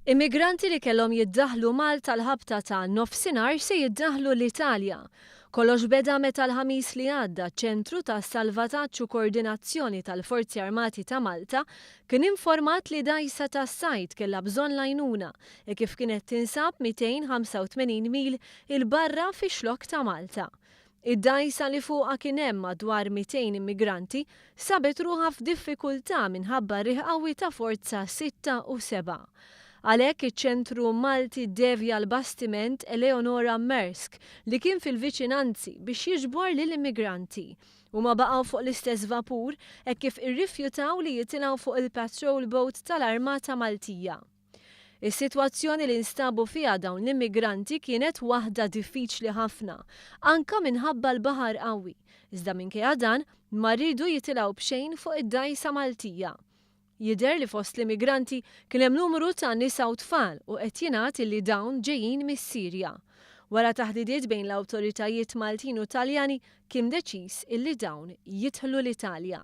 Immigranti li kellhom jiddaħħlu Malta l-ħabta ta' nofsinhar se jiddaħħlu l-Italja. Kollox beda meta l-Ħamis li għadda ċ-Ċentru ta' Salvataġġ u Koordinazzjoni tal-Forzi Armati ta' Malta kien informat li dgħajsa tas-sajd kellha bżonn l-għajnuna e kif kienet tinsab 285 mil 'il barra fix-Xlokk ta' Malta. Id-dgħajsa li fuqha kien hemm madwar 200 immigranti sabet ruħha f'diffikultà minħabba riħ qawwi ta' forza 6 u 7. Għalhekk iċ-ċentru Malti ddevja l-bastiment Eleonora Maersk li kien fil-viċinanzi biex jiġbor lill-immigranti. Huma baqgħu fuq l-istess vapur hekk kif irrifjutaw li jitilgħu fuq il-patrol boat tal-Armata Maltija. Is-sitwazzjoni li nstabu fiha dawn l-immigranti kienet waħda diffiċli ħafna, anke minħabba l-baħar qawwi, iżda minkejja dan ma riedu jitilgħu b'xejn fuq id-dgħajsa Maltija. Jidher li fost l-immigranti kien hemm numru ta' nisa u tfal u qed jingħad illi dawn ġejjin mis-Sirja. Wara taħdidiet bejn l-awtoritajiet Maltin u Taljani kien deċiż illi dawn jidħlu l-Italja.